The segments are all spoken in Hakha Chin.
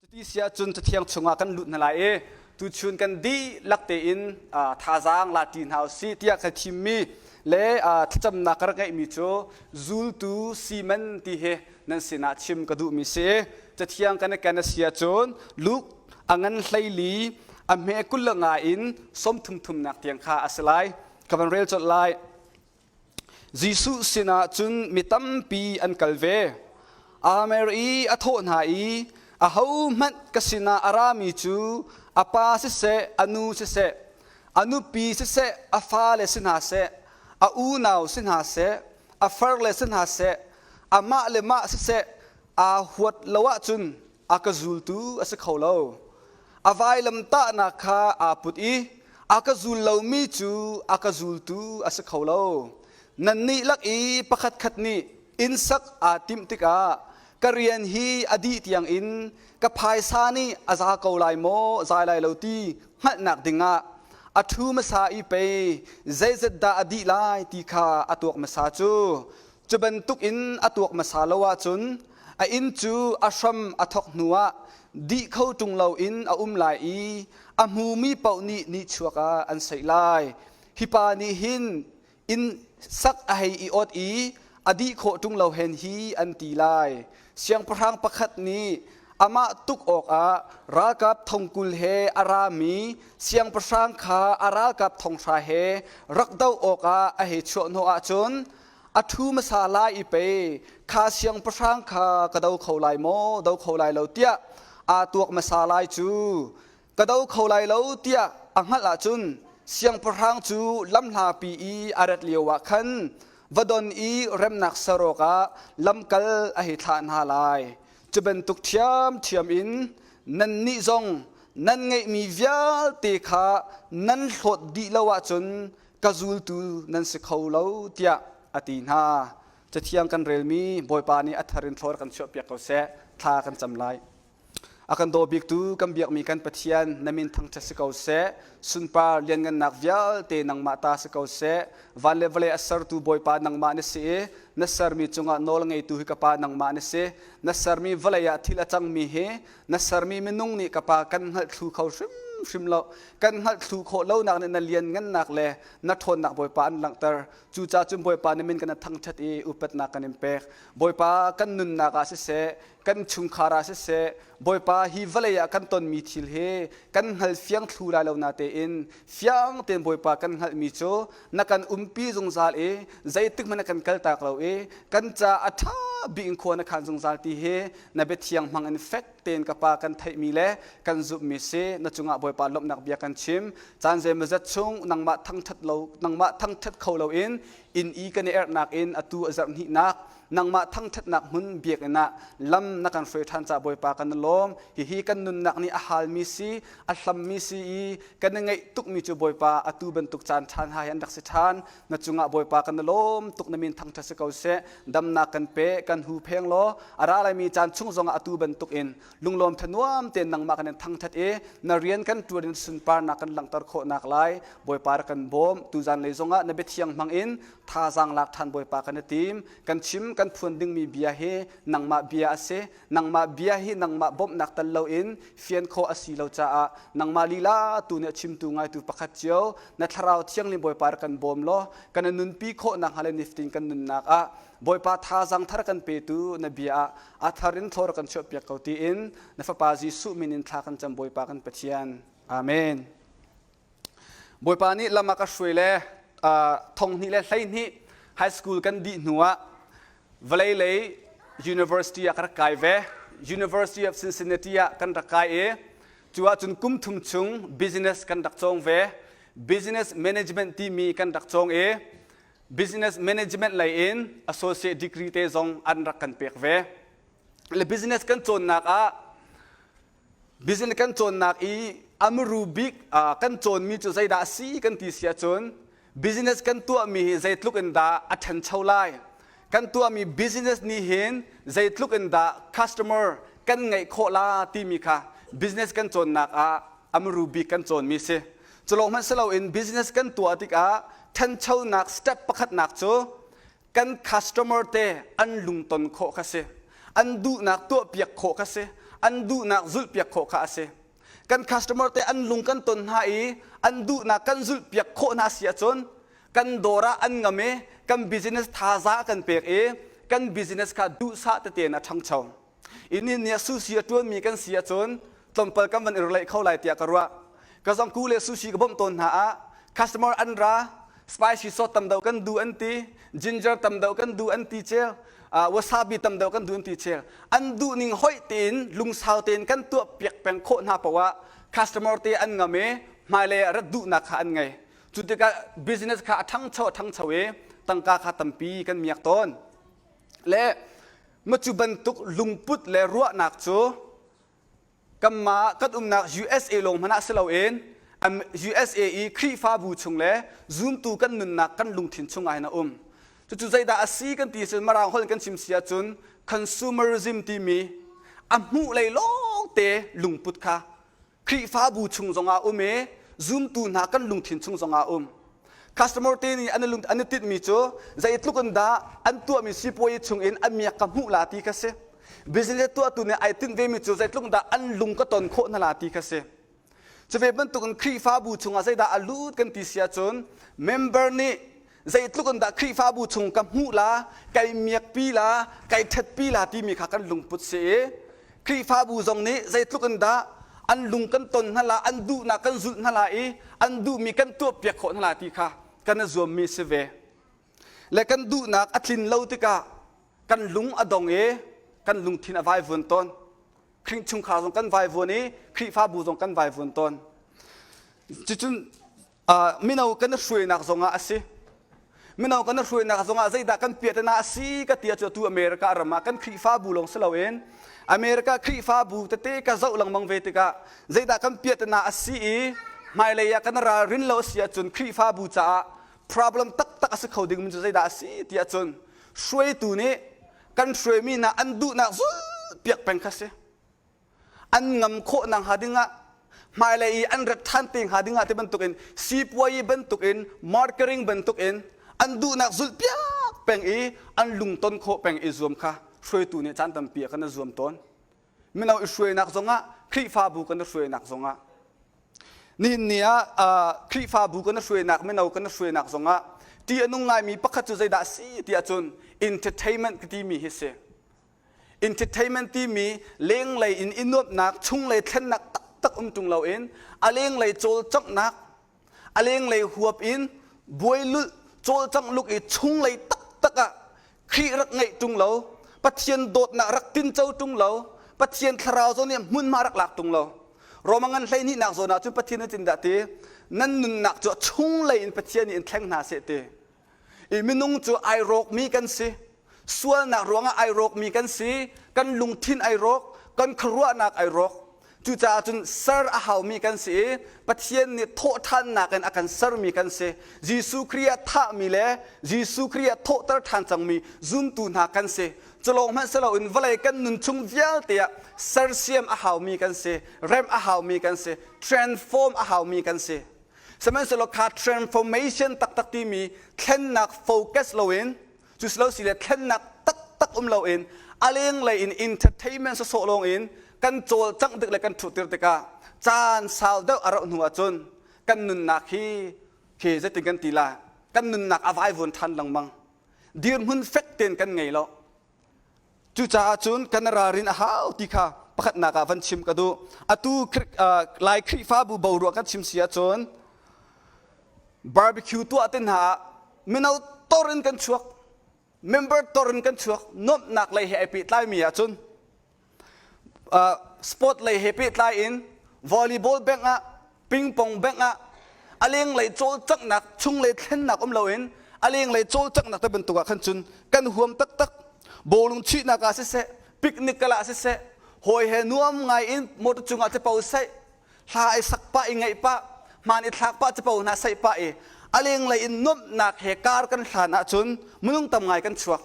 Cuti si ahcun Cathiang chungah kan lut hna lai i tuchun kan dihlak tein thazaang la ṭi hna usih tiah ka thimmi le thlacamnak ka rak ngeihmi cu zultu Simon ti hi nan sinah chim ka duhmi si. Cathiang kan i ken a si ahcun Luke a ngan 14 a hme 25 in 30 thumnak tiang kha a si lai. Ka van rel colh lai. Jesuh sinah cun mi tampi an kal ve. Aa mer i a thawh hna i, Ahohmanh ka sinah a rami cu a pa siseh, a nu siseh, a nupi siseh, a fale si hna seh, a unau si hna seh, a farle si hna seh, amah le mah siseh, aa huat lo ahcun a ka zultu a si kho lo. A vailamtahnak kha aa put i a ka zul lomi cu a ka zultu a si kho lo. Nannih lak i pakhatkhat nih inn sak aa timh tikah ka rian hi a dih tiangin ka phaisa nih a za ko lai maw, zai lai lo ti hngalhnak dingah a ṭhu hmasa i pei zeizat dah a dih lai ti kha a tuak hmasa cu. Cu bantukin a tuak hmasa lo ahcun a inn cu a hram a thawk hnuah dih kho ṭung loin a um lai i a hmumi paoh nih nihchuak ah an saih lai. Hi pa nih hin inn sak a hei i ot i a dih khawh ṭung lo hen hi an ti lai. Siangpahrang pakhat nih amah tuk awkah ralkap thongkul he a rami siangpahrang kha a ralkap thonghra he rak doh awkah a hei chuah hnawh ahcun a ṭhu hmasa lai i pei kha siangpahrang kha ka do kho lai maw do kho lai lo tiah aa tuak hmasa lai cu ka do kho lai lo tiah a hngalh ahcun siangpahrang cu lamhlapi i a rat lioah khan va don i remnak ser awkah lamkal a hei thlah hna lai. Cu bantuk ṭhiamṭhiam in nannih zong nan ngeihmi vialte kha nan hlawt dih lo ahcun ka zultu nan si kho lo tiah a ti hna. Cathiang kan relmi Bawipa nih a thar in thlawr kan chuahpiak ko seh. Thla kan cam lai. A kan daw biktu kan biakmi kan Pathian na min thangṭhat si ko seh. Sunpar lianngannak vialte nangmah ta si ko seh. Van le vawlei a sertu Bawipa nangmah na si i na sermi cungah nawl ngeitu hi ka Pa nangmah na si. Na sermi vawlei ah thil a cangmi hi na sermi minung nih ka Pa kan hngalh thlu kho hrimhrim lo. Kan hngalh thlu khawh lonak nih na lianngannak le na ṭhawnnak Bawipa an langhter. Cucaah cun Bawipa na min kan thangṭhat i upatnak kan in pek. Bawipa kan nunnak ah siseh, kan chungkhar ah siseh Bawipa hi vawlei ah kan tonmi thil hi kan hngal fiang thlu lai lo na tein fiang tein Bawipa kan hngalhmi cu na kan umpi zungzal i zeitik hmanh na kan kaltak lo i kan ca a ṭha bik in khua na khan zungzal ti hi na biathiang hmang in fek tein ka pa kan theihmi le kan zumhmi si na cungah Bawipa lawmhnak bia kan chim caan zeimawzat chung nangmah thangṭhat lo nangmah thangṭhat kho loin inn i kan i erhnak in atu a zarh hnihnak nangmah thangṭhatnak hmun biakinn ah lam na kan hruai ṭhan caah Bawipa kan i lawm. Hihi kan nunnak nih a halmi si, a hlammi si i kan i ngaih tukmi cu Bawipa atu bantuk caan ṭhan ha hi an rak si ṭhan. Na cungah Bawipa kan i lawm tuk na min thangṭhat si ko seh. Damnak kan pe, kan hupheng law a ra laimi caan chung zongah atu bantuk in lunglawm thanuam tein nangmah kan in thangṭhat i na rian kan ṭuan in sunparnak kan langhter khawhnak lai Bawipa rak kan bawm. Tuzan lei zongah na biathiang hmang in thazaang lak ṭhan Bawipa kan i tim. Kan chim kan phuan dingmi bia hi nangmah bia a si. Nangmah bia hi nangmah bawmhnak tel loin fian khawh a si lo caah nangmah lila tu nih a chimtu ngaitu pakhat cio na thlarau thianghlim Bawipa rak kan bawm law kan i nunpi khawh nakhnga le niftin kan nunnak ah Bawipa thazaang thar kan petu na bia ah a thar in thlawr kan chuahpiak ko tiin na fapa Jesuh min in thla kan cam Bawipa kan Pathian. Amen. Bawipa nih lam a ka hruai le 2012 high school kan dih hnu ah vawlei lei university ah ka rak kai ve. University of Cincinnati ah kan rak kai i cu ahcun kum thum chung business kan rak cawng ve. Business management timi kan rak cawng i business management lei in associate degree te zong an rak kan pek ve. Le business kan cawnnak ah Business kan cawnnak i a muru bik kan cawnmi cu zeidah a si kan ti si ahcun business kan tuahmi hi zeitluk in dah a ṭhancho lai kan tuahmi business nih hin zeitluk in dah customer kan ngeih khawh la timi kha business kan cawnnak ah a muru bik kan cawnmi si. Cu lawng hmanh si loin business kan tuah tikah ṭhanchonak step pakhatnak cu kan customer te an lungton khawh kha si an duhnak tuahpiak khawh kha si. An duhnak zulhpiak khawh kha a si. Kan customer te an lung kan ton hna i an duhnak kan zulhpiak khawh hna si ahcun kan dawr ah an ngam i kan business thaza kan pek i kan business kha duhsah tete in a ṭhangcho. Ini nih sushi a ṭuanmi kan si ahcun tlawmpal kan van i relate kho lai tiah ka ruah. Ka zongku le sushi ka bawmh tawn hna ah customer an ra, spicy sauce tam deuh kan duh an ti, ginger tam deuh kan duh an ti cel, wasabi tam deuh kan duh an ti cel. An duh ning hoih tein lungsau tein kan tuah piak peng khawh hna poah ah customer te an ngam i hmailei ah rat duhnak kha an ngei. Cu tikah business kha a ṭhangcho a ṭhangcho i tangka kha tampi kan miak tawn. Le ma cu bantuk lungput le ruahnak cu kanmah kan umnak USA lawng hmanh ah si loin USA i Khrihfabu chung le zumtu kan nunnak kan lungthin chungah hin a um. Cucu zeidah a si kan ti cun Mirang holh in kan chim si ahcun consumerism timi a hmuh lei lawngte lungput kha Khrihfabu chung zongah um i zumtu hna kan lungthin chung zongah um. Customer te nih an lung an i tinhmi cu zeitluk in dah an tuahmi sipuayi chung in a miak ka hmuh la ti kha si. Business tuahtu nih ai tinh vemi cu zeitluk dah an lung ka ton khawh hna la ti kha si. Cu ve bantukin Khrihfabu chungah zeidah a lut kan ti si ahcun member nih zeitluk in dah Khrihfabu chung ka hmuh la, kai miakpi la, kai ṭhatpi la timi kha kan lungput si i Khrihfabu zong nih zeitluk in dah an lung kan ton hna la, an duhnak kan zulh hna la i an duhmi kan tuahpiak khawh hna la ti kha kan i zuammi si ve. Le kan duhnak a tlin lo tikah kan lung a dong i kan lungthin a vaivuan tawn. Khrih chungkhar zong kan vaivuan i Khrihfabu zong kan vaivuan tawn. Cucun mino kan hruainak zongah a si. Mino kan hruainak zongah zeidah kan piahtana a si ka ti ahcun atu America ram ah kan Khrihfabu lawng si loin America Khrihfabu tete ka zoh lengmang ve tikah zeidah kan piahtana a si i hmailei ah kan ralrin lo a si ahcun Khrihfabu caah problem taktak a si kho ding cu zeidah a si ti ahcun hruaitu nih kan hruaimi hna an duhnak zulh piak peng kha si. An ngam khawh nak hnga dingah hmailei i an rat ṭhan te hnga dingah ti bantukin sipuayi bantukin marketing bantukin an duhnak zulh piak peng i an lungton khawh peng i zuam kha hruaitu nih caan tampi ah kan i zuam tawn. Mino i hruainak zongah Khrihfabu kan i hruainak zongah nihin ni ah Khrihfabu kan i hruainak mino kan i hruainak zongah ṭih a nung ngaimi pakhat cu zeidah a si ti ahcun entertainment ka timi hi si. Entertainment timi lenglei in i nuamhnak, chunglei thlennak taktak um ṭung loin a lenglei cawlcanghnak, a lenglei huap in buai lulh cawlcangh luk i chunglei taktak ah Khrih rak ngeih ṭung lo, Pathian dawtnak rak tinco ṭung lo, Pathian thlarau zawn nih hmunhma rak lak ṭung lo. Roma ngan 12nak zawn ah cun Pathian nih dah ti nan nunnak cu a chunglei in Pathian nih in thleng hna seh ti. I minung cu ai rawkmi kan si. Sualnak ruangah ai rawkmi kan si. Kan lungthin ai rawk. Kan khuaruahnak ai rawk. Cucaah cun ser a haumi kan si i Pathian nih thawhṭhannak in a kan sermi kan si. Jesuh Khrih ah thahmi le Jesuh Khrih ah thawhter ṭhan cangmi zumtu hna kan si. Cu lawng hmanh si loin vawlei kan nun chung vialte ah sersiam a haumi kan si, remh a haumi kan si, transform a haumi kan si. Sihmanhsehlaw kha transformation taktak timi thlennak focus loin cu si lo si le thlennak taktak um loin a lenglei in entertainment sawsawh lawng in kan cawlcangh tik le kan ṭhutir tikah caan sau deuh a rauh hnu ahcun kan nunnak hi khi zeitin kan ti la kan nunnak a vaivuan ṭhan lengmang dirhmun fek tein kan ngei lo Cucaah cun kan ralrin a hau ti kha pakhatnak ah van chim ka duh. Atu Lai Khrihfabu boruak kan chim si ahcun barbecue tuah te hna ah mino tor in kan chuak, member tor in kan chuak, nuamhnak lei he ai pehtlaimi ahcun sport lei he pehtlai in volleyball bank ah pingpong bank ah a lenglei cawlcanghnak chunglei thlennak um loin a lenglei cawlcanghnak te bantuk ah khan cun kan huam taktak bawlung chuihnak ah siseh picnic kal ah siseh hawi he nuam ngai in motor cungah capo saih hla ai sak pah i ngaih pah hmaan i thlak pah capo hna saih pah i a lenglei in nuamhnak he kar kan hlan ahcun minung tam ngai kan chuak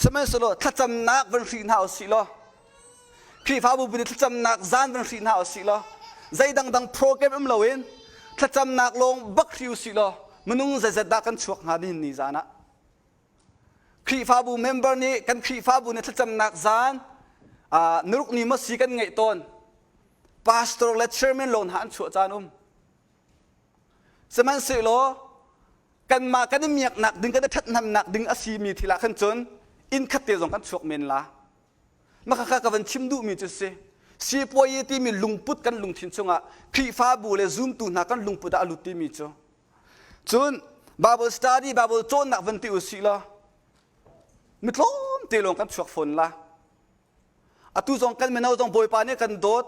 sihmanhsehlaw thlacamnak van hrih hna usih law Khrihfabu nih thlacamnak zan van hrih hna usih law zei dangdang program um loin thlacamnak lawng bak hri usih law minung zeizat dah kan chuak hnga nihin ni zan ah Khrihfabu member nih kan Khrihfabu nih thlacamnak zan. Nuruk ni maw si kan ngeih tawn. Pastor le chairman lawng hna an chuah caan um. Sihmanhsehlaw kanmah kan i miaknak ding kan i ṭhathnemnak ding a simi thil ah khan cun inn khat te zong kan chuak men la. Mah ka van chim duhmi cu si. Sipuayi timi lungput kan lungthin chungah Khrihfabu le zumtu hna kan lungput ah a lut timi cu. Cun Bible study, Bible cawnnak van ti u sih law mi tlawmte lawng kan chuak fawn la. Atu zong kan mino zong Bawipa nih kan dawt.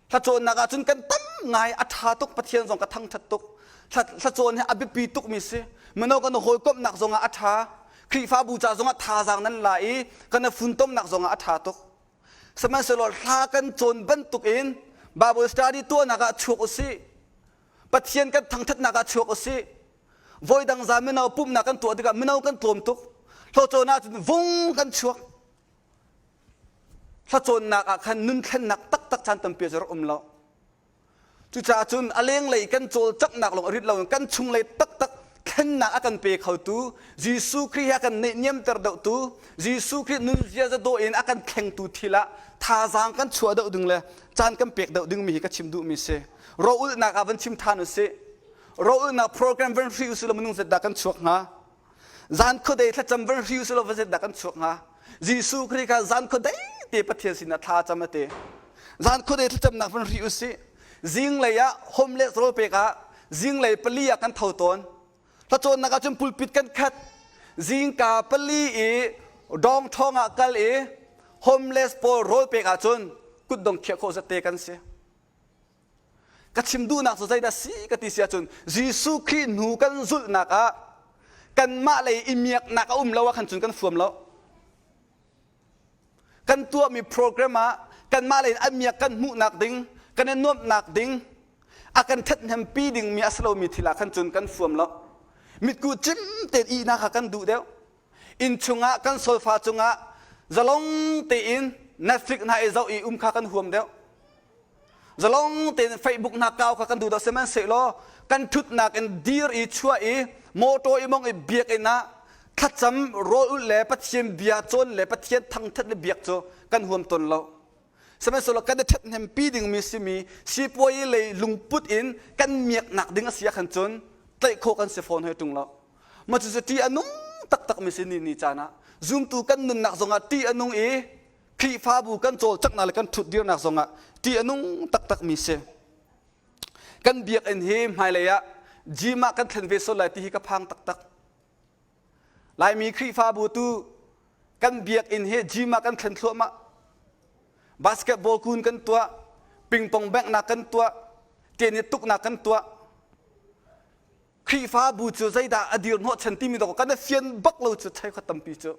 Thlacawnnak ah cun kan tam ngai a ṭha tuk Pathian zong ka thangṭhat tuk. Thlacawn hi a biapi tukmi si. Mino kan hawikomhnak zongah a ṭha. Khrihfabu ca zongah thazaang nan la i kan i funtomnak zongah a ṭha tuk. Sihmanhsehlaw hla kan cawn bantukin Bible study tuahnak ah chuak usih. Pathian kan thangṭhatnak ah chuak usih. Voidang za mino pumhnak kan tuah tikah mino kan tlawm tuk. Hlawcawn ahcun vung kan chuak. Hlacawnnak ah khan nun thlennak taktak caan tampi cu rak um lo. Cucaah cun a lenglei kan cawlcanghnak lawng a rit loin kan chunglei taktak thlennak a kan pe khotu Jesuh Khrih he a kan neihniamter deuhtu Jesuh Khrih nun ziaza dawh in a kan thlengtu thil ah thazaang kan chuah deuh ding le caan kan pek deuh dingmi hi ka chim duhmi si. Ro-ulhnak ah van chim ṭhan usih. Ro-ulhnak program van hri usih law minung zat dah kan chuak hnga? Zan khuadei thlacam van hri usih law va zat dah kan chuak hnga? Jesuh Khrih kha zan khuadei te Pathian sinah thla cam a ti. Zan khuadei thlacamnak van hri usih. Zinglei ah homeless rawl pek ah zinglei pali ah kan tho tawn. Thlacawnnak ah cun pulpit kan khat. Zingka pali i dawng ṭhawng ah kal i homeless pawl rawl pek ahcun kutdong khiah khawh zat te kan si. Ka chim duhnak cu zeidah si ka ti si ahcun Jesuh Khrih hnu kan zulhnak ah kanmah lei i miaknak a um lo ah khan cun kan fuam lo. Kan tuahmi program ah kanmah lei in a miak kan hmuhnak ding, kan i nuamhnak ding, a kan ṭhathnempi dingmi a si lomi thil ah khan cun kan fuam lo. Mitkuh cim tein ihnak kha kan duh deuh. Inn chungah kan solfa cungah zalong tein Netflix hna i zoh i um kha kan huam deuh. Zalong tein Facebook hna kau kha kan duh deuh sihmanhsehlaw kan ṭhutnak in dir i chuah i mawṭaw i mong i biakinn ah thlacam rawl ulh le Pathian bia cawn le Pathian thangṭhat le biak cu kan huam tawn lo. Sihmanhsehlaw kan i ṭhathnempi dingmi simi sipuayi lei lungput in kan miaknak ding a si ahkhan cun tlaih khawh kan si fawn hoi ṭung lo. Mah cucu ṭih a nung taktakmi si ni ni caan ah zumtu kan nunnak zongah ṭih a nung i Khrihfabu kan cawlcanghnak le kan ṭhutdirnak zongah ṭih a nung taktakmi si. Kan biakinn hi hmailei ah gym ah kan thlen ve sual lai ti hi ka phang taktak. Laimi Khrihfabu tu kan biakinn hi gym ah kan thlen thluahmah. Basketball kun kan tuah, pingpong benghnak kan tuah, tennis tuknak kan tuah. Khrihfabu cu zeidah a dir hnawhchan timi dawk kan i fian bak lo cu thei khat tampi cu.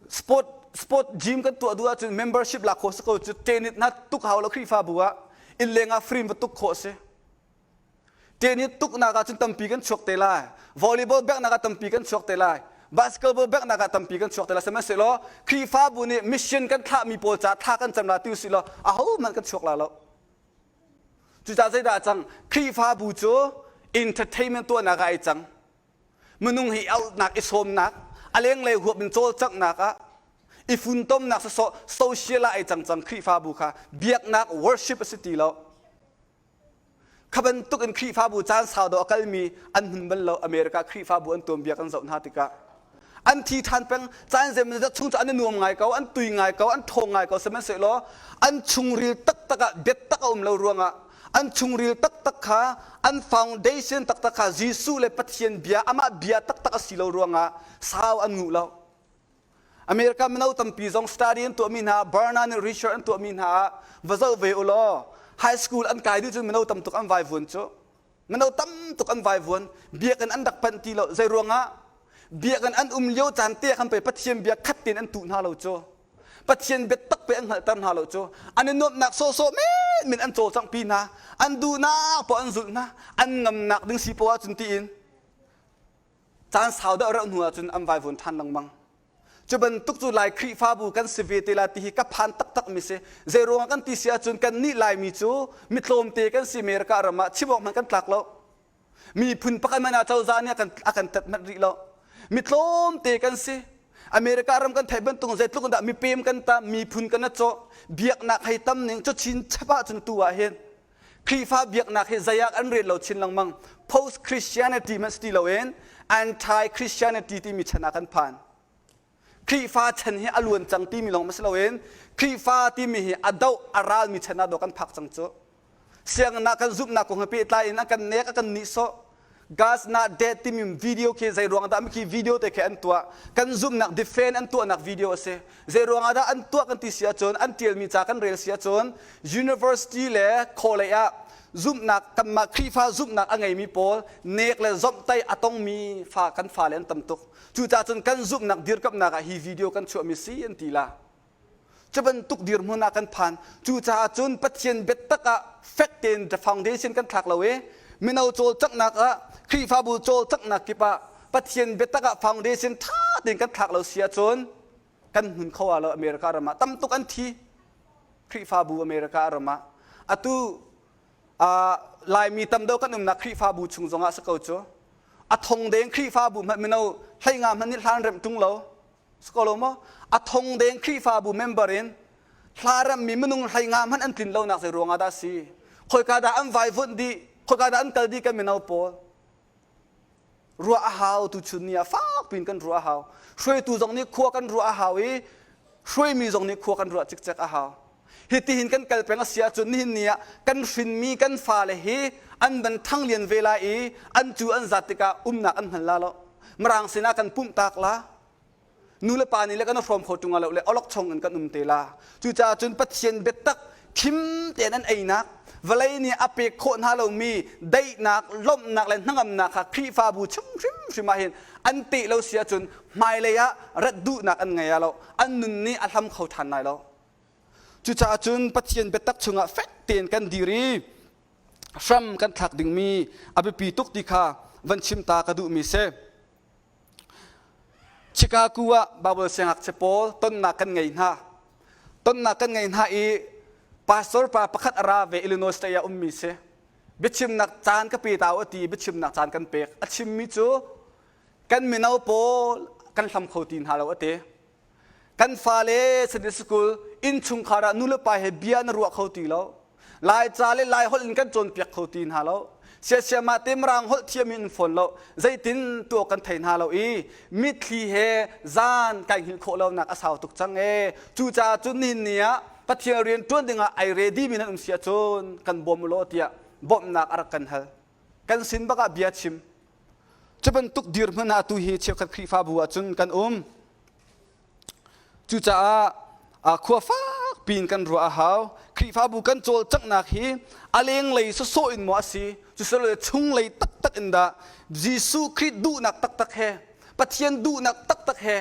Sport sport gym kan tuah duh ahcun membership lak khawh si ko cu tennis na tuk hau lo Khrihfabu ah inn leng ah free va tuk khawh si. Tennis tuknak ahcun tampi kan chuak te lai. Volleyball beknak ah tampi kan chuak te lai. Basketball beknak ah tampi kan chuak te lai. Sihmanhsehlaw Khrihfabu nih mission kan thlahmi pawl caah thla kan cam la ti usih law ahohmanh kan chuak la lo. Cucaah zeidah a cang? Khrihfabu cu entertainment tuahnak ah ai cang. Minung hi auhnak i sawmnak, a lenglei huap in cawlcanghnak ah i funtomnak sawsawh social ah ai cang cang Khrihfabu kha biaknak worship a si ti lo. Kha bantuk in Khrihfabu caan sau deuh a kalmi an hmun bal lo America Khrihfabu an tuanbia kan zoh hna tikah an thi ṭhan peng caan zeimawzat chung cu an i nuam ngai ko an tui ngai ko an ṭhawng ngai ko sihmanhsehlaw an chungril taktak ah biatak a um lo ruangah an chungril taktak kha an foundation taktak kha Jesuh le Pathian bia amah bia taktak a si lo ruangah sau an nguh lo America mino tampi zong study an tuahmi hna Barna nih research an tuahmi hna ah va zoh ve u law high school an kai dih cun mino tam tuk an vaivuan cu mino tam tuk an vaivuan biakinn an rak panh ti lo zei ruangah biakinn an um lio caan te khan pei Pathian bia khat tein an tuh hna lo cu Pathian biatak pe an hngalhter hna lo cu an i nuamhnak sawhsawh men men an cawlcangh pi hna an duhnak poah an zulh hna an ngamnak ding si poah ahcun tiin caan sau deuh reuh hnu ahcun an vaivuan ṭhan lengmang cu bantuk cu Lai Khrihfabu kan si ve te la ti hi ka phan taktak mi si zei ruangah kan ti si ahcun kan nih Laimi cu mi tlawmte kan si America ram ah chim awk hmanh kan tlak lo miphun pakhat hmanh ah cozah nih a kan a kan tet manh rih lo mi tlawmte kan si. America ram kan theih bantuk zeitluk in dah mipem kan tam, miphun kan cawh, biaknak hei tam ning cu chin chap ahcun tu ah hin Khrihfa biaknak hi zei ah an rel lo chin lengmang. Post Christianity hmanh si ti loin anti Christianity timi chan ah kan phan. Khrihfa chan hi a luan cang timi lawng si loin Khrihfa timi hi a doh a ralmi chan ah dawh kan phak cang cu. Sianginn ah kan zumhnak kong he pehtlai in a kan nek a kan nihsawh. Gas not dead timi video khi zei ruang dah khi video te khi an tuah. Kan zumhnak defend an tuahnak video a si. Zei ruang ah dah an tuah kan ti si ahcun an tialmi ca kan rel si ahcun university le college ah zumhnak kanmah Khrihfa zumhnak a ngeimi pawl nek le zomhtaih a tongmi fa kan fale an tam tuk. Cucaah cun kan zumhnak dirkamhnak ah hi video kan chuahmi si an ti la. Cu bantuk dirhmun ah kan phan. Cucaah cun Pathian biatak ah fek tein the foundation kan thlak lo i mino cawlcanghnak ah Khrihfabu cawlcanghnak kip ah Pathian biatak ah foundation ṭha tein kan thlak lo si ahcun kan hmun kho ah lo America ram ah tam tuk an thi. Khrihfabu America ram ah atu Laimi tam deuh kan umnak Khrihfabu chung zongah si ko cu. A thong deng Khrihfabu hmanh mino hleinga hmanh nih hlan remh ṭung lo. Si ko lo maw? A thong deng Khrihfabu member in hla remhmi minung hleinga hmanh an tlin lonak zei ruangah dah si? Khoika dah an vaivuanh dih? Khoika dah an kal dih kan mino pawl? Ruah a hau tuchun ni ah fak piin kan ruah a hau. Hruaitu zong nih khua kan ruah a hau i hruaimi zong nih khua kan ruah cikcek a hau. Hitihin kan kal peng a si ahcun nihin ni ah kan hrinmi kan fale hi an van ṭhanglian ve lai i an cu an zat tikah umnak an hngal la lo. Mirang sinah kan pumh tak la. Nu le pa nih le kan hrawm kho ṭung lo le awlokchong in kan um te la. Cucaah cun Pathian biatak khim tein an einak vawlei nih a pek khawh hna lomi daihnak, lawmhnak le hnangamnak kha Khrihfabu chung hrimhrim ah hin an teh lo si ahcun hmailei ah rat duhnak an ngei lo. An nun nih a hlam kho ṭhan lai lo. Cucaah cun Pathian biatak chungah fek tein kan dir i hram kan thlak dingmi a biapi tuk ti kha van chim ta ka duhmi si. Chicago ah Bible siangngakchia pawl tonnak kan ngei hna. Tonnak kan ngei hna i pastor pa pakhat a ra ve Illinois state ah ummi si. Biachimnak caan ka pe ta u a ti i biachimnak caan kan pek. A chimmi cu kan mino pawl kan hlam kho ti hna lo a ti. Kan fale Sunday school innchungkhar ah nulepa he bia na ruah kho ti lo. Laica le Lai holh in kan cawnpiak kho ti hna lo. Siasiamah te Mirang holh thiam in fawn lo. Zeitin tuah kan thei hna lo i mitthli he zan kai hngilh khawh lonak a sau tuk cang ee. Cucaah cun nihin ni ah Pathian rian ṭuan dingah ai ready mi nan um si ahcun kan bawm u law tiah bawmhnak a rak kan hal. Kan sin bak ah bia chim. Cu bantuk dirhmun ah atu hi cheukhat Khrihfabu ahcun kan um. Cucaah khua fakpi in kan ruah a hau. Khrihfabu kan cawlcanghnak hi a lenglei sawsawh in maw a si, cusilole chunglei taktak in dah Jesuh Khrih duhnak taktak he, Pathian duhnak taktak he,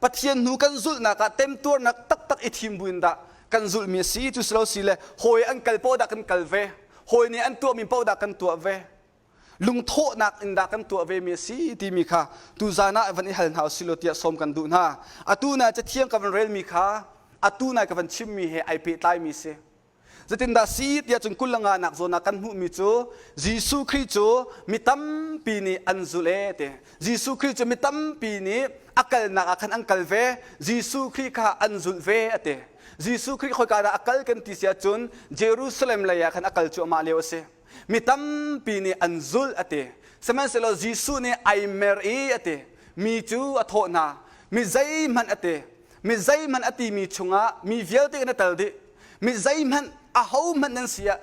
Pathian hnu kan zulhnak ah temtuarnak taktak i thim buin dah kan zulhmi a si. Cu si le hawi an kal paoh dah kan kal ve, hawi nih an tuahmi paoh dah kan tuah ve. Lungthawhnak in dah kan tuah ve mi a si timi kha tuzan ah van i hal hna usih law tiah sawm kan duh hna. Atu nai cathiang ka van relmi kha atu nai ka van chimmi he ai pehtlaimi si. Zeitindah si tiah cun 25 nak zawn ah kan hmuhmi cu Jesuh Khrih cu mi tampi nih an zulh ee ti. Jesuh Khrih cu mi tampi nih a kalnak ah khan an kal ve. Jesuh Khrih kha an zulh ve a ti. Jesuh Khrih khoika dah a kal kan ti si ahcun Jerusalem lei ah khan a kal cuahmah lio a si. Mi tampi nih an zulh a ti. Sihmanhsehlaw Jesuh nih ai mer i a ti. Mi cu a thawh hna. Mi zeihmanh a ti. Mi zeihmanh a timi chungah mi vialte kan i tel dih. Mi zeihmanh ahohmanh nan si ah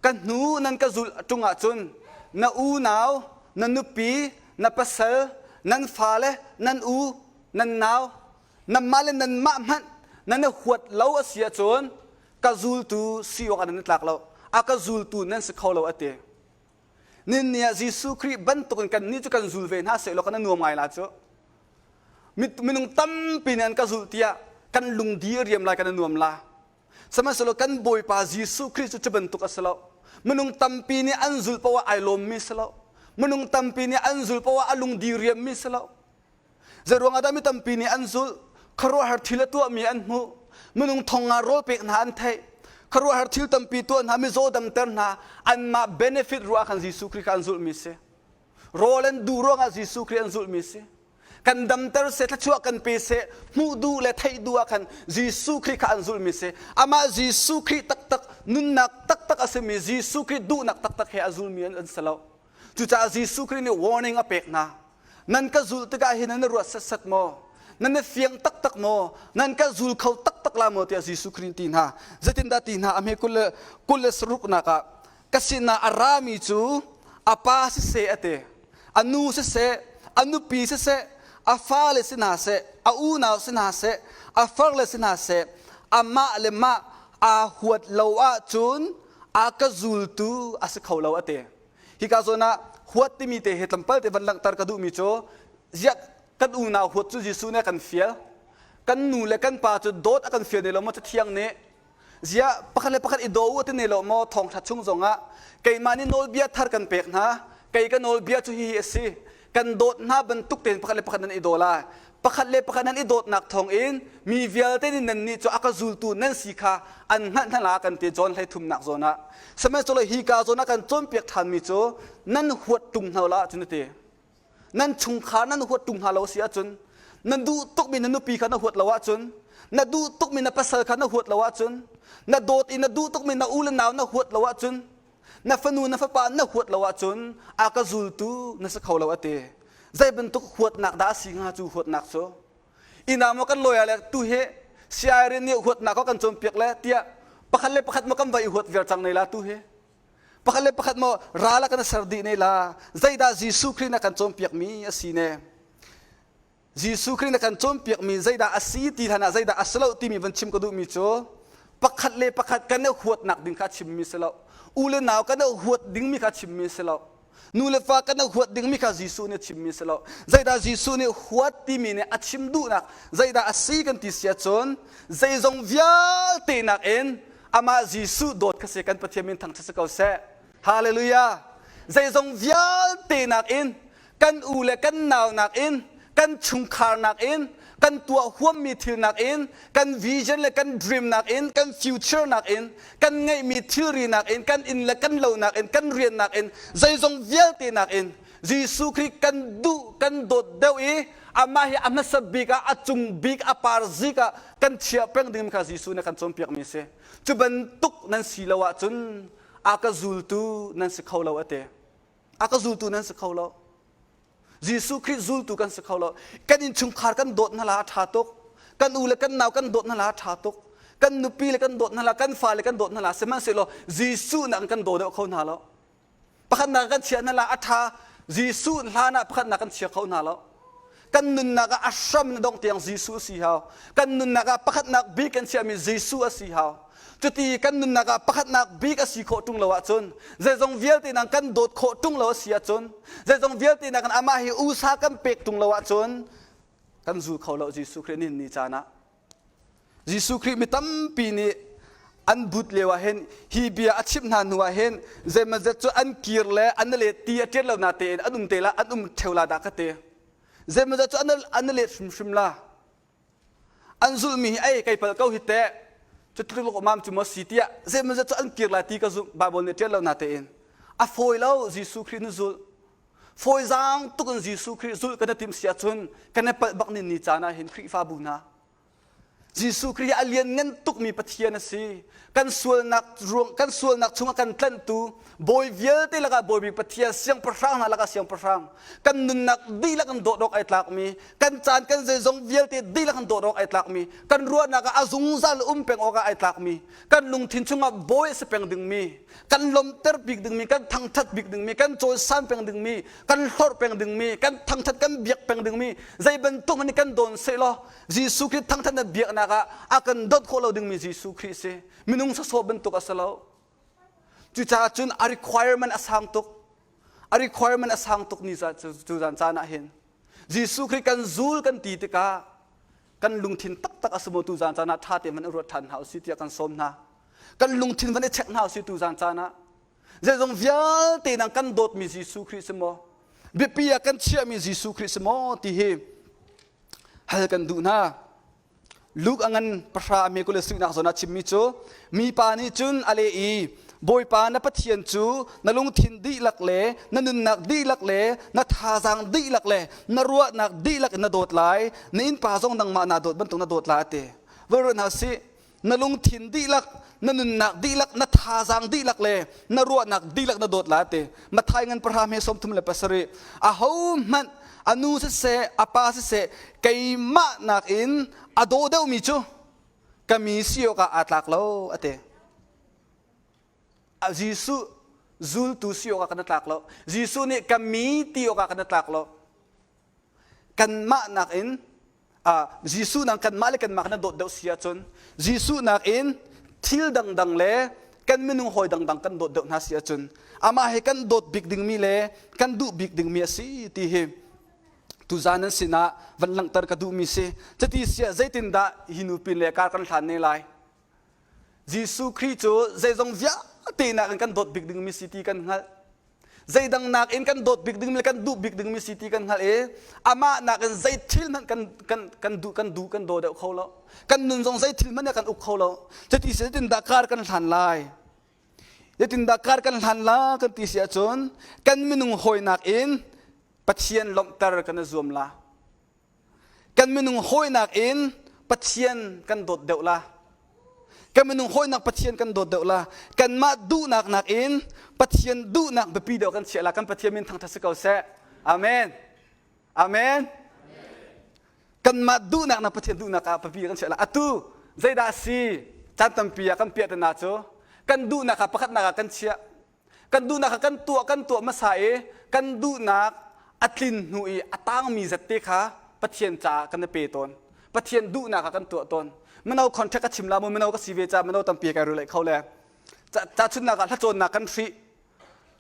ka hnu nan ka zulh ṭung ahcun na unau, na nupi, na pasal, nan fale, nan u, nan nau, nanmah le nanmah hmanh nan i huat lo a si ahcun ka zultu si awk ah nan i tlak lo a ka zultu nan si kho lo a ti nin ni ah Jesuh Khrih bantukin kannih cu kan zul ve hna sehlaw kan i nuam ngai la cu minung tampi nih an ka zulh tiah kan lungdi a riam lai kan i nuam la sihmanhsehlaw kan Bawipa Jesuh Khrih cu cu bantuk a si lo minung tampi nih an zulh paoh ah ai lawmmi si lo minung tampi nih an zulh paoh ah a lungdi riammi si lo Zeiruang ah dah mi tampi nih an zulh? Khuaruahhar thil a tuahmi an hmuh. Minung thong nga rawl pek hna an theih. Khuaruahhar thil tampi tuah hna, mizaw damter hna, anmah benefit ruah khan Jesuh Khrih kha an zulhmi si. Rawl an duh ruangah Jesuh Khrih an zulhmi si. Kan damter seh, thluachuah kan pe seh, hmuh duh le theih duh ah khan Jesuh Khrih kha an zulhmi si. Amah Jesuh Khrih taktak, nunnak taktak a simi Jesuh Khrih duhnak taktak he a zulmi an, an si lo. Cucaah Jesuh Khrih nih warning a pek hna. Nan ka zulh tikah hin nan i ruat setsat maw? Nan i fiang taktak maw? Nan ka zul kho taktak la maw? tiah Jesuh Khrih ti hna. Zeitindah ti hna? A hme kul le saruknak ah ka sinah a rami cu a pa siseh a ti, a nu siseh, a nupi siseh, a fale si hna seh, a unau si hna seh, a farle si hna seh, amah le mah aa huat lo ahcun a ka zultu a si kho lo a ti. Hika zawn ah huat timi te hi tlawmpal te van langhter ka duhmi cu ziah kan unau huat cu Jesuh nih a kan fial. Kan nu le kan pa cu dawt a kan fial ne lo maw Cathiang nih? Ziah pakhat le pakhat i daw u ti ne lo maw thawngṭha chung zongah keimah nih nawlbia thar kan pek hna. Kei ka nawlbia cu hihi a si. Kan dawt hna bantuk tein pakhat le pakhat nan i daw lai. Pakhat le pakhat nan i dawtnak thawngin mi vialte nih nannih cu a ka zultu nan si kha an hngalh hna la kan ti John 13nak zawn ah. Sihmanhsehlaw hi ka zawn ah kan cawnpiak ṭhanmi cu nan huat ṭung hna la cun a ti. Nan chungkhar nan huat ṭung hna lo si ahcun na duh tukmi na nupi kha na huat lo ahcun na duh tukmi na pasal kha na huat lo ahcun na dawt i na duh tukmi na u le nau na huat lo ahcun na fanu na fapa na huat lo ahcun a ka zultu na si kho lo a ti. Zei bantuk huatnak dah a si hnga cu huatnak cu? Inn maw kan lawyer le tu hi CI nih huatnak ko kan cawnpiak le tiah pakhat le pakhat maw kan va i huat viar cang ne la tu hi? Pakhat le pakhat maw ral a kan ser dih ne la? Zeidah Jesuh Khrih na kan cawnpiakmi a si ne? Jesuh Khrih na kan cawnpiakmi zeidah a si ti hlan ah zeidah a si lo timi van chim ka duhmi cu pakhat le pakhat kan i huatnak ding kha chimmi si lo. U le nau kan i huat dingmi kha chimmi si lo. Nu le fa kan i huat dingmi kha Jesuh nih a chimmi si lo. Zeidah Jesuh nih huat timi nih a chim duhnak zeidah a si kan ti si ahcun zeizong vialte nakin amah Jesuh dawt kha si kan Pathian min thangṭhat si ko seh. Hallelujah! Zeizong vialte nakin kan u le kan nau nakin kan chungkhar nakin kan tuah huammi thil nakin kan vision le kan dream nakin kan future nakin kan ngeihmi thilri nakin kan inn le kan lo nakin kan rian nakin zeizong vialte nakin Jesuh Khrih kan duh kan dawt deuh i amah hi a hmasa bik ah a cung bik a par zik ah kan chiah peng ding kha Jesuh nih a kan cawnpiakmi a si. Cu bantuk nan si lo ahcun a ka zultu nan si kho lo a ti. A ka zultu nan si kho lo. Jesuh Khrih zultu kan si kho lo. Kan innchungkhar kan dawt hna la a ṭha tuk. Kan u le kan nau kan dawt hna la a ṭha tuk. Kan nupi le kan dawt hna la, kan fale kan dawt hna la, sihmanhsehlaw Jesuh nak in kan daw deuh kho hna lo. Pakhatnak kan chiah hna la a ṭha. Jesuh hlan ah pakhatnak kan chia kho hna lo. Kan nunnak ah a hram na dongh tiang Jesuh a si hau. Kan nunnak ah pakhatnak bik kan chiahmi Jesuh a si hau. Cuti kan nunnak ah pakhatnak bik a si khawh ṭung lo ahcun zeizong vialte nang kan dawt khawh ṭung lo a si ahcun zeizong vialte nak amah hi usa kan pek ṭung lo ahcun kan zul kho lo Jesuh Khrih nih ni caan ah. Jesuh Khrih mi tampi nih an but lio ah hin hi bia a chimh hna hnu ah hin zeimazet cu an kir le an let ti a ṭian lo na tein an um te la an um ṭheu la dah ka ti. Zeimazet cu an an let hrimhrim la. An zulhmi hi ei kei pal ko hi teh cu tluk mam cu maw si tiah zeimazet cu an kir lai ti ka zumh Bible nih ṭian lo na tein. A fawi lo Jesuh Khrih na zulh. Fawizaang tuk in Jesuh Khrih zulh kan i timh si ahcun kan i palh bak nin ni caan ah hin Khrihfabu hna Jesuh Khrih hi a lianngan tukmi Pathian a si. Kan sualnak ruang kan sualnak chungah kan tlanhtu bawi vialte lakah bawi bik Pathian siangpahrang hna lakah siangpahrang kan nunnak dihlak in dawt awk ai tlakmi kan caan kan zeizong vialte dihlak in dawt awk ai tlakmi kan ruahnak ah a zungzal um peng awk ah ai tlakmi kan lungthin chungah bawi a si peng dingmi kan lawmhter bik dingmi kan thangthat bik dingmi kan cawisan peng dingmi kan hlorh peng dingmi kan thangthat kan biak peng dingmi zei bantuk hmanh kan dawn seh law Jesuh Khrih thangthat na biaknak ah a kan dawt khawh lo dingmi Jesuh Khrih si. Minung sawsawh bantuk a si lo. Cucaah cun a requirement a sang tuk. A requirement a sang tuk ni cu zan caan ah hin. Jesuh Khrih kan zul kan ti tikah kan lungthin taktak a si maw tu zan caan ah ṭha tein van i ruat ṭhan hna usih tiah kan sawm hna. Kan lungthin van i check hna usih tu zan caan ah. Zeizong vialte nang kan dawtmi Jesuh Khrih si maw? Biapi ah kan chiahmi Jesuh Khrih si maw ti hi hal kan duh hna. Luke a ngan pahra a me kul le suihnak zawn ah chimmi cu mipa nih cun a leh i. Bawipa na Pathian cu na lungthin dihlak le na nunnak dihlak le na thazaang dihlak le na ruahnak dihlak in na dawt lai. Na innpa zong nangmah naa dawt bantuk na dawt lai a ti. Voi ruat hna sih. Na lungthin dihlak, na nunnak dihlak, na thazaang dihlak le na ruahnak dihlak na dawt lai a ti. Matthai ngan pahra hme 37. Ahohmanh a nu siseh, a pa siseh, keimah nakin a daw deuhmi cu ka mi si awkah aa tlak lo a ti. Jesuh zultu si awkah kan i tlak lo. Jesuh nih ka mi ti awkah kan i tlak lo. Kanmah nakin Jesuh nang kanmah le kanmah kan dawt deuh si ahcun Jesuh nakin thil dangdang le kan minung hawi dangdang kan dawt deuh hna si ahcun amah he kan dawt bik dingmi le kan duh bik dingmi a si ti hi tuzan nan sinah van langhter ka duhmi si. Cuti siah zeitindah hi nupin le kar kan hlan ne lai? Jesuh Khrih cu zeizong vialte nakin kan dawt bik dingmi si ti kan hngalh. Zeidang nakin kan dawt bik dingmi le kan duh bik dingmi si ti kan hngalh i amah nakin zei thil hmanh kan kan kan duh kan duh kan daw deuh kho lo. Kan nun zong zei thil hmanh kan uk kho lo. Cuti si zeitindah kar kan hlan lai? Zeitindah kar kan hlan la kan ti si ahcun kan minung hawi nakin Pathian lawmhter kan i zuam la. Kan minung hawinak in Pathian kan dawt deuh la. Kan minung hawinak Pathian kan dawt deuh la. Kanmah duhnak nakin Pathian duhnak biapi deuh kan chiah la. Kan Pathian min thangṭhat si ko seh. Amen. Amen. Kanmah duhnak na Pathian duhnak ah biapi kan chiah la. Atu zeidah si caan tampi ah kan piahtana cu kan duhnak ah pakhatnak ah kan chiah. Kan duhnak kha kan tuah kan tuah hmasa i kan duhnak a tlin hnu i a tangmi zat te kha Pathian caah kan i pe tawn. Pathian duhnak ah kan tuah tawn. Mino contract ka chim la mu mino ka si ve ca mino tampi kai rulai kho le. Tahchunhnak ah hlacawnnak kan hrih.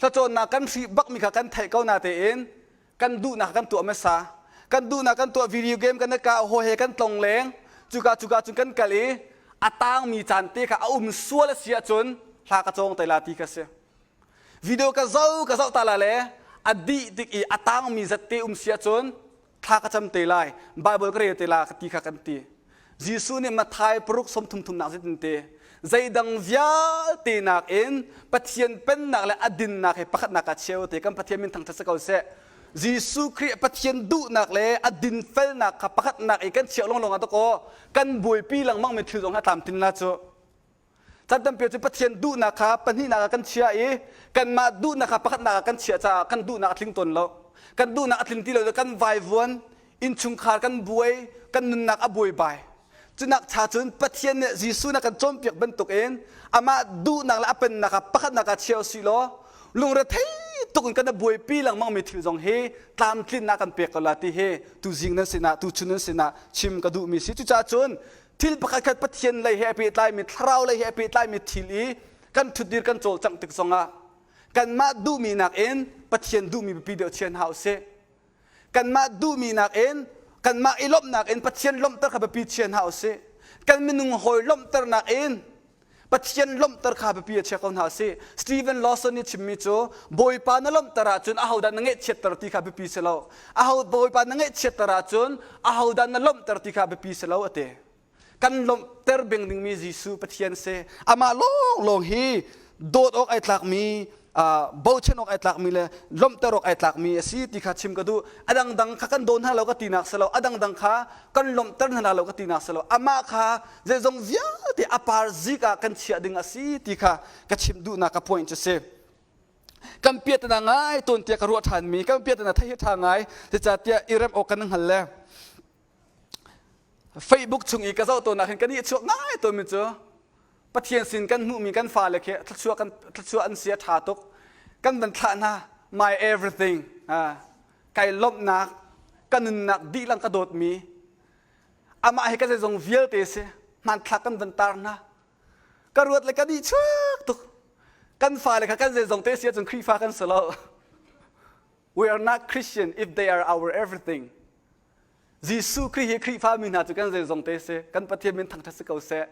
Hlacawnnak kan hrih bakmi kha kan theih ko na tein kan duhnak kan tuah hmasa. Kan duhnak kan tuah video game kan ka hawi he kan tlong leng. Cuka cuka cun kan kal i a tangmi caan te kha a um sual a si ahcun hla ka cawng te la ti kha si. Video ka zoh ka zoh ta la le a dih tik i a tangmi zat te um si ahcun thla ka cam te lai Bible ka rel te la ka ti kha kan ti. Jesuh nih Matthai paruk 33 thumnak zeitin te zeidang vialte nakin Pathian pennak le a dinnak he pakhatnak ah cheu te kan Pathian min thangṭhat si ko seh. Jesuh Khrih Pathian duhnak le a dinfelnak kha pakhatnak i kan chiah lawnglawng ah dakaw kan buaipi lengmang mi thil zong hi a tlamtlin la cu. Chan tampi cu Pathian duhnak kha pahnihnak ah kan chia i kanmah duhnak kha pakhatnak ah kan chiah caah kan duhnak a tling tawn lo. Kan duhnak a tling ti lo kan vaivuan, innchungkhar kan buai, kan nunnak a buaibai. Cunak cha cun Pathian nih Jesuh na kan cawnpiak bantukin amah duhnak le a pennak ah pakhatnak ah chia usih law lungrethei tuk in kan i buaipi lengmang mi thil zong hi tlamtlinnak kan pek ko la ti hi tuzing nan sinah tuchun nan sinah chim ka duhmi si. Cucaah cun thil pakhatkhat Pathian lei he a pehtlaimi thlarau lei he a pehtlaimi thil i kan ṭhutdir kan cawlcangh tik zongah kanmah duhmi nakin Pathian duhmi biapi deuh chia hna usih. Kanmah duhmi nakin kanmah i lawmhnak in Pathian lawmhter kha biapi chia hna usih. Kan minung hawi lawmhternak in Pathian lawmhter kha biapi a chia ko hna usih. Stephen Lawson nih chimmi cu Bawipa na lawmhter ahcun ahodah na ngaihchiatter ti kha biapi si lo. Aho Bawipa na ngaihchiatter ahcun ahodah na lawmhter ti kha biapi si lo a ti. Kan lawmhter bing dingmi Jesuh Pathian si. Amah lawnglawng hi dawt awk ai tlakmi bochan awk ai tlakmi le lawmhter awk ai tlakmi a si ti kha chim ka duh. A dangdang kha kan daw hna lo ka tinak si lo. A dangdang kha kan lawmhter hna lo ka tinak si lo. Amah kha zeizong vialte a par zik ah kan chiah ding a si ti kha ka chim duhnak ka point cu si. Kan piatana ngai tawn tiah ka ruah ṭhanmi kan piatana thei hi ṭha ngai zeicahtiah i rem awk kan hngal le Facebook chung i ka zoh tawn ah khin kan i chuak ngai tawnmi cu Pathian sin kan hmuhmi kan fale khi thluachuah kan thluachuah an si a ṭha tuk kan van thlah hna my everything kai lawmhnak ka nunnak dihlak ka dawtmi amah hi ka zeizong vialte si hmanthlak kan van tar hna ka ruat le ka nih chuak tuk kan fale kha kan zeizong te si ahcun Khrihfa kan si lo we are not Christian if they are our everything Jesuh Khrih hi Khrihfa mi hna cu kan zeizong te si kan Pathian min thangṭhat si ko seh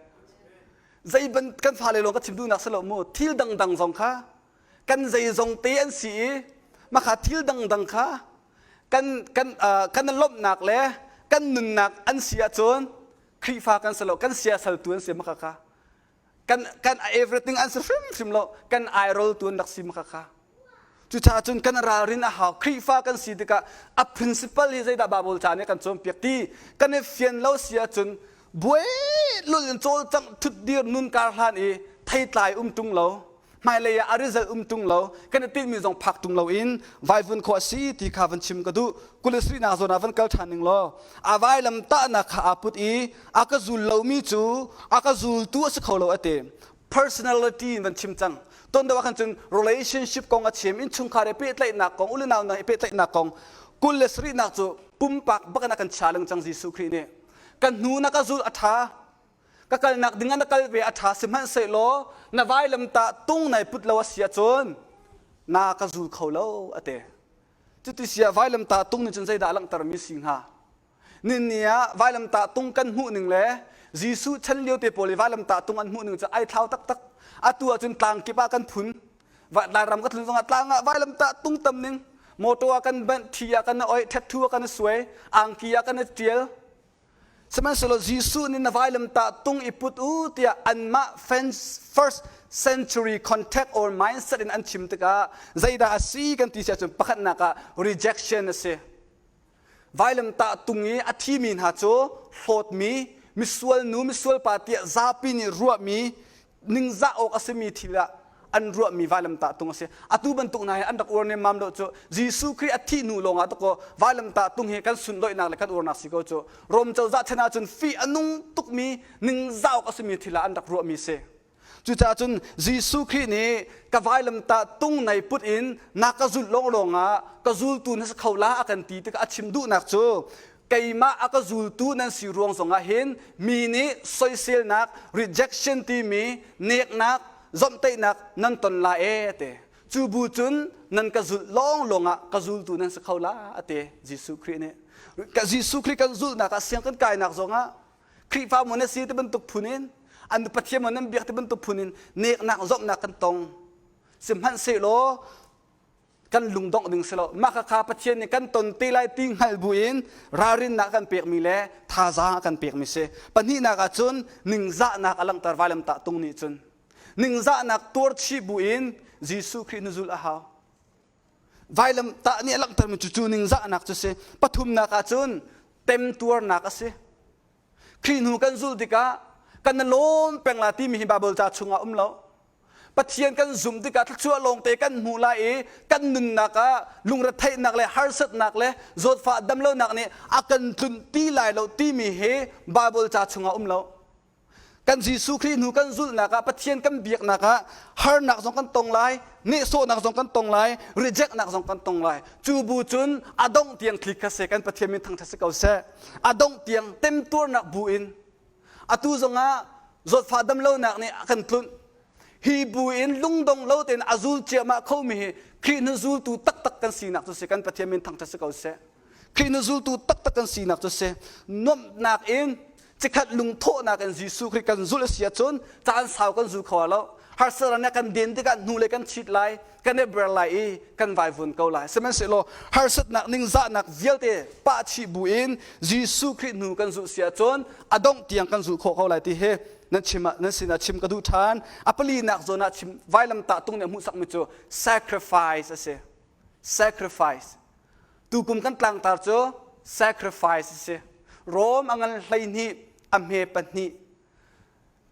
zei ban kan fale lawng ka chim duhnak si lo mu thil dangdang zong kha kan zeizong te an si i makha thil dangdang kha kan kan kan lawmhnak le kan nunnak an si ahcun Khrihfa kan si lo kan siasaltu an si maka kha. Kan kan everything an si hrimhrim lo. Kan airol tu an rak si maka kha. Cucaah cun kan ralrin a hau. Khrihfa kan si tikah a principle hi zeidah Bible ca nih kan cawnpiak ti kan i fian lo si ahcun buai lul in cawlcangh thutdir nun kar hlan i theitlai um ṭung lo hmailei ah a result um ṭung lo kan i tinhmi zong phak ṭung lo in vaivun khawh a si ti kha van chim ka duh. Kulisrinak zawn ah van kal ṭhan ning law a vailam tahnak kha aa put i a ka zul lomi cu a ka zultu a si kho lo a ti. Personality in van chim cang. Ton deuh ah khan cun relationship kong a chim, innchungkhar i pehtlaihnak kong, ulenau hna i pehtlaihnak kong, 27nak cu pumpak bak in a kan chia lengcang Jesuh Khrih nih. Ka hnu na ka zul a ṭha, ka kalnak ding ah na kal ve a ṭha sihmanhsehlaw na vailamtah tung nai put lo a si ahcun na ka zul kho lo a ti. Cuti si ah vailamtah tung nih cun zeidah a langhtermi si hnga? Ninni ah vailamtah tung kan hmuh ning le Jesuh chan lio te pawl i vailamtah tung an hmuh ning cu ai thlau taktak. Atu ahcun tlang kip ah kan phun. Lairam ka tlun zongah tlang ah vailamtah tung tam ning. Motor ah kan banh, thi ah kan oih, tattoo ah kan suai, angki ah kan ṭial. Sihmanhsehlaw Jesuh nih na vailamtah tung i put u tiah anmah first century contact or mindset in an chim tikah zeidah a si kan ti si ahcun pakhatnak ah rejection a si. Vailamtah tung i a thimi hna cu hlawtmi, misual nu, misual pa tiah zapi nih ruahmi ningzah awk a simi thil ah an ruahmi vailamtah tung a si. Atu bantuk hna hi an rak uar nemmam lo cu Jesuh Khrih a thih hnu lawngah dakaw vailamtah tung hi kan sunlawihnak le kan uarnak si ko cu. Rom cozah chan ahcun fih a nung tukmi ningzah awk a simi thil ah an rak ruahmi si. Cucaah cun Jesuh Khrih nih ka vailamtah tung nei put in na ka zulh lawnglawng ah ka zultu na si kho la a kan ti tikah a chim duhnak cu keimah a ka zultu nan si ruang zongah hin mi nih soiselnak rejection timi neknak zomhtaihnak nan ton la e te cu bu cun nan ka zulh lawnglawng ah ka zultu nan si kho la a ti Jesuh Khrih nih ka Jesuh Khrih kan zulhnak ah siang kan kainak zongah Khrihfa maw na si ti bantuk phun in an Pathian maw nan biak ti bantuk phun in neknak zomhnak kan tong sihmanhsehlaw kan lungdongh ding si lo mah kha Pathian nih kan ton te lai ti hngal buin ralrinnak kan pekmi le thazaang a kan pekmi si pahnihnak ah cun ningzahnak a langhter vailamtah tung nih cun ningzahnak tuar chih buin Jesuh Khrih na zulh a hau vailamtah nih a langhtermi cu cu ningzahnak cu si pathumnak ah cun temtuarnak a si Khrih hnu kan zulh tikah kan lawm peng la timi hi Baibal ca chungah um lo Pathian kan zumh tikah thluachuah lawngte kan hmuh lai i kan nunnak ah lungretheihnak le harsatnak le zawtfah damlonak nih a kan tlunh ti lai lo timi hi Baibal ca chungah um lo. Kan Jesuh Khrih hnu kan zulhnak ah Pathian kan biaknak ah harnak zong kan tong lai, nehsawhnak zong kan tong lai, rejectnak zong kan tong lai. Cu bu cun a dongh tiang thli kha se kan Pathian min thangṭhat si ko seh. A dongh tiang temtuarnak bu in Atu zongah zawtfah damlonak nih a kan tlunh. Hi bu in lungdong lo tein a zul ciahmah khomi hi Khrih hnu zultu taktak kan sinak cu si kan Pathian min thangṭhat si ko seh. Khrih hnu zultu taktak kan sinak cu si. Nuamhnak in cikhat lungthawhnak in Jesuh Khrih kan zulh a si ahcun caan sau kan zul kho lo. Harsatnak nih kan den tikah hnu le kan chit lai, kan i ber lai i kan vaivun ko lai. Sihmanhsehlaw harsatnak ningzahnak vialte pah chih bu in Jesuh Khrih hnu kan zulh si ahcun a dongh tiang kan zulh khawh ko lai ti hi nan chim ah nan sinah chim ka duh ṭhan. A palinak zawn ah chim vailamtah tung nih a hmuhsakmi cu sacrifice a si. Sacrifice. Tukum kan tlangtar cu sacrifice a si. Rom a ngan 12 a hme pahnih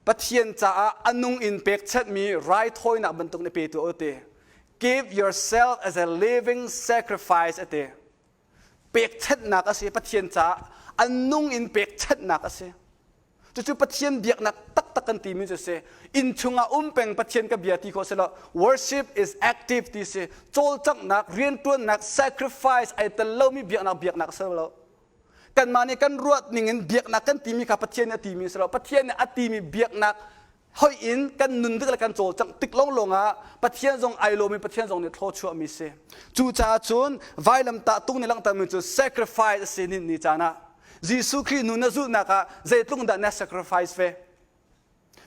Pathian caah a nung in pekchanhmi raithawinak bantuk na pe tuah u ti. Give yourself as a living sacrifice a ti. Pekchanhnak a si Pathian caah a nung in pekchanhnak a si. Cucu Pathian biaknak taktak kan timi cu si. Inn chungah um peng Pathian ka bia ti khawh si lo. Worship is active ti si. Cawlcanghnak, rianṭuannak, sacrifice ai tel lomi biaknak biaknak a si lo. Kanmah nih kan ruat ningin biaknak kan timi kha Pathian nih a timi si lo. Pathian nih a timi biaknak hoih in kan nun tik le kan cawlcangh tik lawnglawng ah Pathian zong ai lawm i Pathian zong nih thlawchuahmi si. Cucaah cun vailamtah tung nih langhtermi cu sacrifice a si ni ni caan ah. Jesuh Khrih nu na zulhnak ah zeitluk dah na sacrifice ve?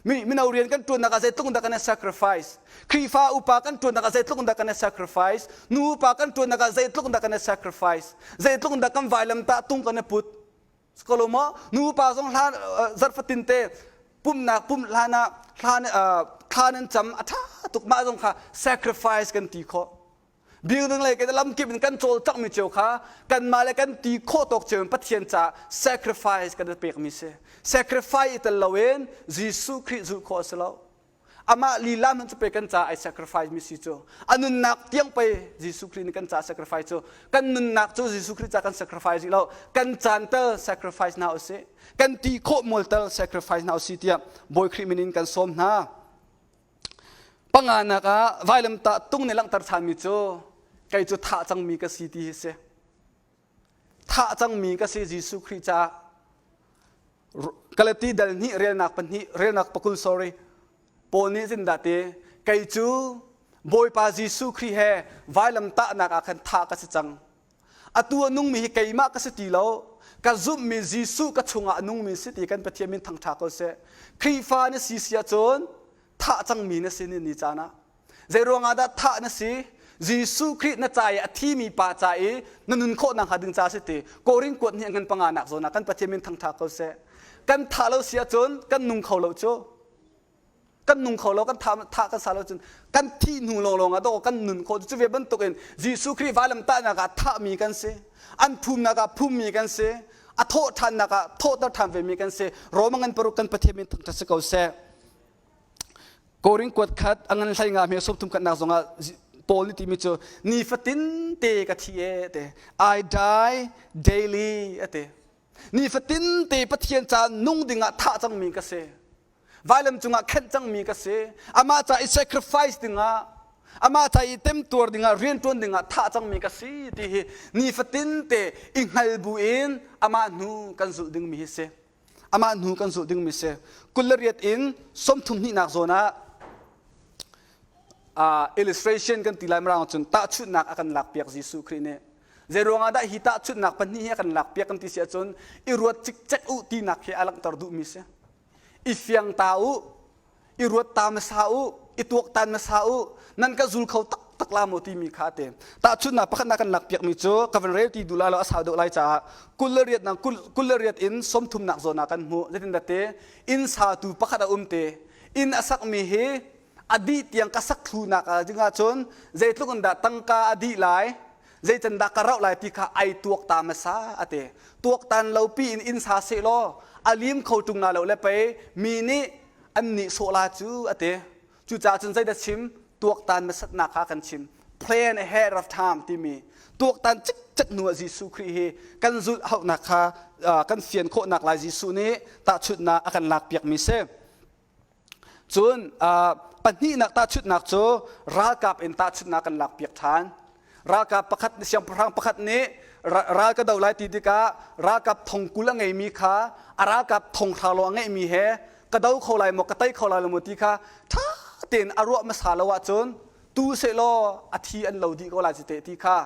Mino rian kan ṭuannak ah zeitluk dah kan i sacrifice? Khrihfa upa kan ṭuannak ah zeitluk dah kan i sacrifice? Nu upa kan ṭuannak ah zeitluk dah kan i sacrifice? Zeitluk dah kan vailamtah tung kan i put? Kolo maw? Nu upa zong hlan zarh fatin te. Pumhnak pumh hlan ah hlan thla nan cam a ṭha tuk mah zong kha sacrifice kan ti khawh. Building lei kan lamkip in kan cawlcanghmi cio kha kanmah le kan ti khawh tawk cio in Pathian caah sacrifice kan pekmi si. Sacrifice i tel loin Jesuh Khrih zulh khawh a si lo. Amah lila hmanh cu pei kan caah ai sacrifice mi si cu. A nunnak tiang pei Jesuh Khrih nih kan caah sacrifice cu. Kan nunnak cu Jesuh Khrih caah kan sacrifice rih lo. Kan caan tal sacrifice hna usih. Kan ti khawh mual tal sacrifice hna usih tiah Bawi Khrih min in kan sawm hna. Panganak ah vailamtah tung nih langhter ṭhanmi cu kei cu thah cangmi ka si ti hi si. Thah cangmi ka si Jesuh Khrih caah. Galati dal hnih relnak pahnih relnak pakul sorry Paul nih zindah ti kei cu Bawipa Jesuh Khrih he vailamtahnak ah khan thah ka si cang. Atu a nungmi hi keimah ka si ti lo. Ka zumhmi Jesuh ka chungah a nungmi si ti kan Pathian min thangṭha ko seh. Khrihfa na si si ahcun thah cangmi na si ni ni caan ah. Zei ruangah dah thah na si? Jesuh Khrih na ca i a thimi pa ca i na nun khawh nakhnga ding ca si ti. Korin kuat hnih ngan panga nak zawn ah kan Pathian min thangṭha ko seh. Kan thah lo si ahcun kan nung kho lo cu. Kan nung kho lo, kan thah, thah kan sa lo cun kan thih hnu lawnglawng ah dawh kan nun khawh. Cu ve bantukin Jesuh Khrih vailamtahnak ah thahmi kan si. An phumnak ah phummi kan si. A thawh ṭhannak ah thawhter ṭhan vemi kan si. Roma ngan paruk kan Pathian min thangṭhat si ko seh. Korin kuat khat a ngan hlei nga hme sawm thum khatnak zongah Paul nih timi cu nifatin te ka thi e te I die daily ate nifatin te Pathian ca nung dingah thah cangmi ka si vailam cungah khenh cangmi ka si amah ca i sacrifice dingah amah ca i temtuar dingah rianṭuan dingah thah cangmi ka si ti hi nifatin te i hngal bu in amah hnu kan zulh dingmi hi si amah hnu kan zulh dingmi si 28 in 30 hnihnak zawn ah uh, illustration kan ti lai marang cun tahchunhnak a kan lakpiak Jesuh Khrih nih zei ruangah dah hi tahchunhnak pahnih hi a kan lakpiak kan ti si ahcun i ruat cikcek u tinak hi a langhter duhmi si i fiang ta u i ruat ta hmasa u i tuaktan hmasa u nan ka zul kho taktak la maw timi kha te tahchunhnak pakhatnak kan lakpiakmi cu ka van rel ti duh lai lo a sau deuh lai caah 28 nak 28 in 30 nak zawn ah kan hmuh zeitindah te inn satu pakhat a um te inn a sakmi hi a dih tiang ka sak thlu nak ding ahcun zeitluk in dah tangka a dih lai zeican dah ka rauh lai ti kha ai tuak ta hmasa a ti tuaktan lo pi in inn sa seh law a lim kho ṭung na lo le pei mi nih an nih sawh la cu a ti cucaah cun zeidah chim tuaktan hmasatnak kha kan chim plan ahead of time timi tuaktan cikcek hnu ah Jesuh Khrih hi kan zulh hauhnak kha kan fian khawhnak lai Jesuh nih tahchunhnak a kan lakpiakmi si Cun pahnihnak tahchunhnak cu ralkap in tahchunhnak kan lakpiak ṭhan. Ralkap pakhat siangpahrang pakhat nih ral ka do lai ti tikah ralkap thong 20 a ngeimi kha a ralkap thong hra lawng a ngeihmi he ka do kho lai maw ka tei kho lai lo maw ti kha ṭha tein a ruah hmasa lo ahcun tu sehlaw a thi an lo dih ko lai ci teh ti kha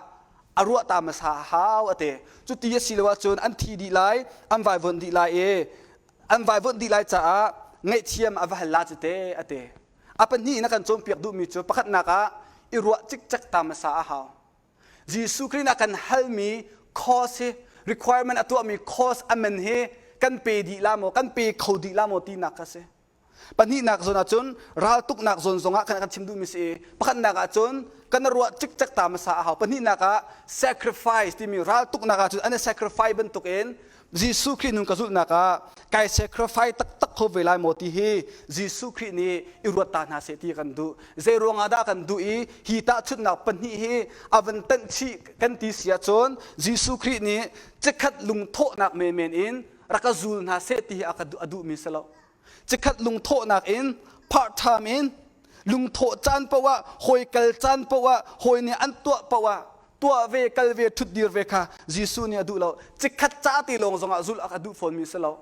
a ruah ta hmasa a hau a ti. Cuti a si lo ahcun an thi dih lai, an vaivuanh dih lai i an vaivuanh dih lai caah ngaihthiam a va hal la cu te a ti. A pahnih in a kan cawnpiak duhmi cu pakhatnak ah i ruah cikcek ta hmasa a hau. Jesuh Khrih nih a kan halmi cost hi requirement a tuahmi cost a man hi kan pe dih la maw kan pe kho dih la maw tinak kha si. Pahnihnak zawn ahcun raltuknak zawn zongah kan kan chim duhmi si i pakhatnak ahcun kan ruah cikcek ta hmasa a hau. Pahnihnak ah sacrifice timi raltuknak ahcun an i sacrifice bantukin Jesuh Khrih nun ka zulhnak ah kai sacrifice taktak kho ve lai maw ti hi Jesuh Khrih nih i ruat ta hna seh ti kan duh. Zei ruangah dah kan duh i hi tahchunhnak pahnih hi a van tenh chih kan ti si ahcun Jesuh Khrih nih chikkhat lungthawhnak menmen in rak ka zul hna seh ti hi a ka a duhmi si lo. Chikkhat lungthawhnak in part time in lungthawh caan paoh ah hawi kal caan paoh ah hawi nih an tuah paoh ah tuah ve kal ve ṭhut dir ve kha Jesuh nih a duh lo chikkhat ca te lawng zongah zulh a duh fawnmi si lo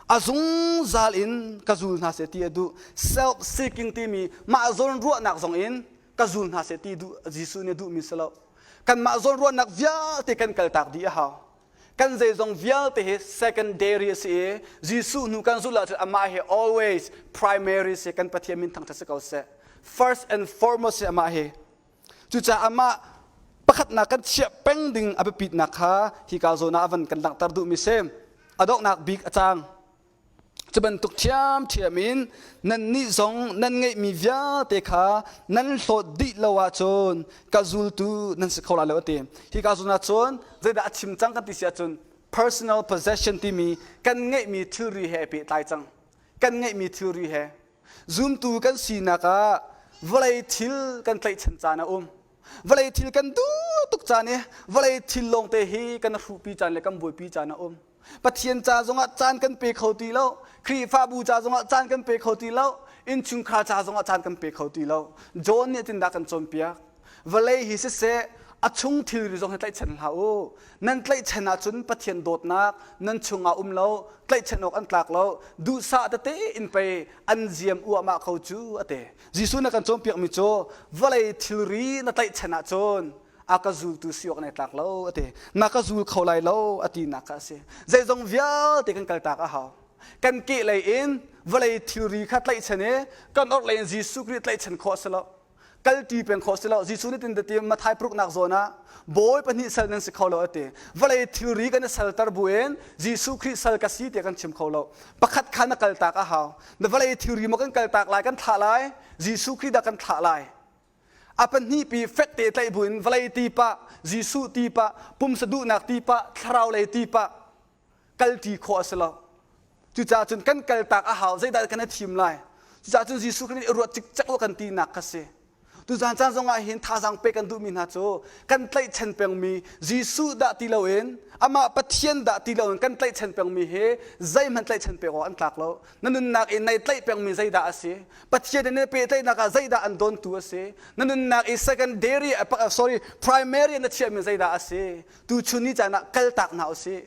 a zungzal in ka zul hna seh ti a duh self seeking timi mah zawn ruahnak zong in ka zul hna seh ti duh Jesuh nih a duhmi si lo kanmah zawn ruahnak vialte kan kaltak dih a hau kan zeizong vialte hi secondary a si i Jesuh hnu kan zulh ahcun amah hi always primary si kan Pathian min thangṭhat si ko seh first and foremost si amah hi Cucaah amah pakhatnak kan chiah peng ding a biapitnak kha hika zawn ah a van kan langhter duhmi si. A donghnak bik a cang. Cu bantuk ṭhiamṭhiam in nannih zong nan ngeihmi vialte kha nan hlawt dih lo ahcun ka zultu nan si kho lai lo a ti. Hika zawn ahcun zeidah a chim cang kan ti si ahcun personal possession timi kan ngeihmi thilri he pehtlai cang. Kan ngeihmi thilri he. Zumtu kan sinak ah vawlei thil kan tlaihchan caan a um. Vawlei thil kan duh tuk caan i vawlei thil lawngte hi kan hruhpi caan le kan buaipi caan a um. Pathian ca zongah caan kan pe kho ti lo. Khrihfabu ca zongah caan kan pe kho ti lo. Innchungkhar ca zongah caan kan pe kho ti lo. John nih tindah kan cawnpiak. Vawlei hi siseh a chung thilri zong hi tlaihchan hlah u. Nan tlaihchan ahcun Pathian dawtnak nan chungah um lo, tlaihchan awk an tlak lo. Duhsah tete in pei an ziam uahmah ko cu a ti. Jesuh na kan cawnpiakmi cu vawlei thilri na tlaihchan ahcun a ka zultu si awk na tlak lo a ti. Na ka zul kho lai lo a tinak kha a si. Zeizong vialte kan kaltak a hau. Kan kehlei in vawlei thilri kha tlaihchan i kan orhlei in Jesuh Khrih tlaihchan khawh a si lo. Kalṭi peng khawh a si lo. Jesuh nih tin ti Matthai paruknak zawn ah bawi pahnih sal nan si kho lo a ti. Vawlei thilri kan i salter buin Jesuh Khrih sal ka si tiah kan chim kho lo. Pakhat kha na kaltak a hau. Na vawlei thilri maw kan kaltak lai kan thlah lai? Jesuh Khrih dah kan thlah lai? A pahnihpi fekte tlaih buin vawlei ti pah, Jesuh ti pah, pumsa duhnak ti pah, thlarau lei ti pah kalṭi khawh a si lo. Cucaah cun kan kaltak a hau, zeidah kan i thim lai? Cucaah cun Jesuh Khrih nih i ruat cikcek u kan tinak kha si. Tuzan caan zongah hin thazaang pek kan duhmi hna cu kan tlaihchan pengmi Jesuh dah ti loin amah Pathian dah ti loin kan tlaihchan pengmi hi zeihmanh tlaihchan pek awk an tlak lo. Na nunnak i nai tlaih pengmi zeidah a si? Pathian in na pehtlaihnak ah zeidah an dawntu a si? Na nunnak i secondary sorry primary na chiahmi zeidah a si? Tuchun ni caan ah kaltak hna usih.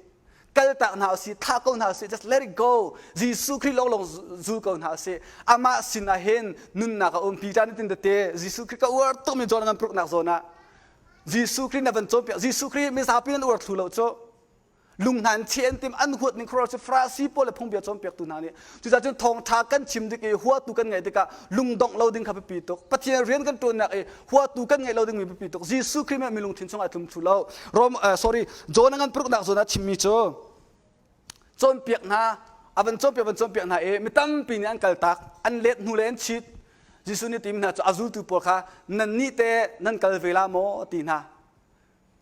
Kaltak hna usih, thlah ko hna usih, just let it go. Jesuh Khrih lawnglawng zul ko hna usih. Amah sin ah hin nunnak a um. Peter nih tin tete Jesuh Khrih ka uar tukmi zawn ngan pruknak zawn ah Jesuh Khrih na van cawnpiak. Jesuh Khrih mizapi nan uar thlu lo cu. Lung hna in cheh an tim an huat ning khuaruah cu Farasi pawl le phungbia cawnpiaktu hna nih cucaah cun thawngṭha kan chim dik i huatu kan ngeih tikah lungdongh lo ding kha biapi tuk. Pathian rian kan ṭuannak i huatu kan ngeih lo dingmi biapi tuk. Jesuh Khrih mi lungthin chungah a tlum thlu lo. Rom sorry John a ngan paruknak zawn ah chimmi cu cawnpiak hna a van cawnpiak van cawnpiak hna i mi tampi nih an kaltak an let hnu le an chit. Jesuh nih timi hna cu a zultu pawl kha nannih te nan kal ve la maw ti hna.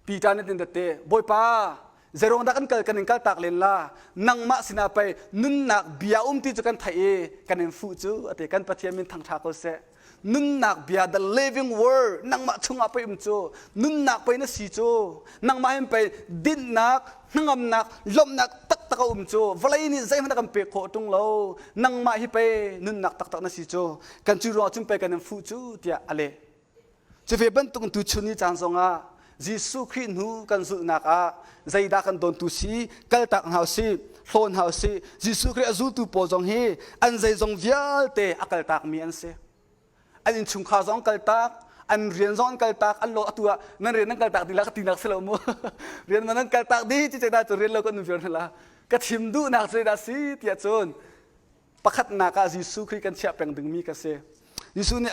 Peter nih tin te Bawipa zeruang dah kan kal kan in kal tak len la nangmah sinah pei nunnak bia um ti cu kan theih i kan in fuh cu ati kan Pathian min thangtha ko seh nunnak bia the living word nangmah chungah pei um cu nunnak pei na si cu nangmah hin pei dinhnak hnangamnak lawmhnak taktak a um cu vawlei nih zeihmanh a kan pek khawh ṭung lo nangmah hi pei nunnak taktak na si cu kan cu ruangah cun pei kan in fuh cu tiah a leh Cuve bantuk tuchun ni caan zongah Jesuh Khrih hnu kan zulhnak ah zeidah kan dawntu si, kaltak hna usih, hlawn hna usih. Jesuh Khrih a zultu pawl zong hi an zeizong vialte a kaltakmi an si. An innchungkhar zong kaltak, an rian zong an kaltak, an lo atu ah nan rian nan kaltak dih la ka tinak si lo mu. rian man nan kaltak dih ci dah cu rian lo kan um viar hna la. Ka chim duhnak cu dah si tiah cun pakhatnak ah Jesuh Khrih kan chiah peng dingmi ka si. Jesuh nih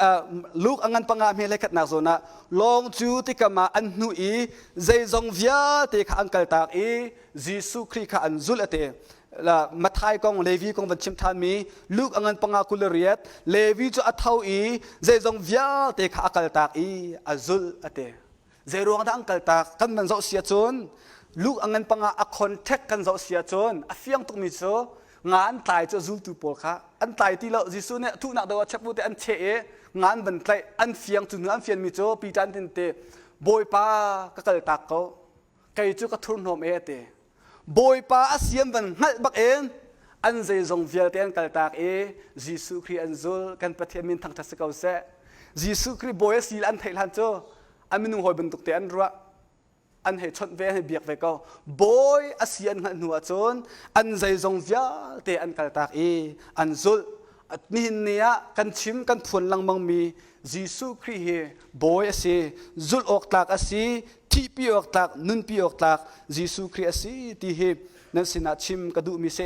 Luke a ngan panga hme le khatnak zawn ah lawng cu tikam ah an hnuh i zeizong vialte kha an kaltak i Jesuh Khrih kha an zulh a ti. Matthai kong Levi kong van chim ṭhanmi Luke a ngan panga 28 Levi cu a tho i zeizong vialte kha a kaltak i a zulh a ti. Zeiruang dah an kaltak kan van zoh si ahcun Luke a ngan panga a contact kan zoh si ahcun a fiang tukmi cu nga an tlai cu zultu pawl kha an tlai ti lo Jesuh nih thuhnak do ah chep te an cheh i nga an van tlaih an fiang cu hnu an fianmi cu Peter an tin te Bawipa ka kaltak ko kei cu ka thurhnawm e a ti Bawipa a si an van hngalh bak in an zeizong vialte an kaltak i Jesuh Khrih an zul kan Pathian min thangṭhat si ko seh Jesuh Khrih bawi a si an theih hlan cu a minung hawi bantuk te an ruah an hei chawnh ve an hei biak ve ko bawi a si an hngalh hnu ahcun an zeizong vialte an kaltak i an zulh nihin ni ah kan chim kan phuan lengmang mi Jesuh Khrih hi bawi a si zulh awk tlak a si thihpi awk tlak nunpi awk tlak Jesuh Khrih a si ti hi nan sinah chim ka duhmi si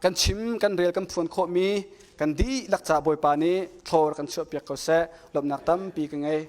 kan chim kan rel kan phuan khawhmi kan dihlak ca Bawipa nih thlawr kan chuahpiak ko seh lawmhnak tampi ka ngei.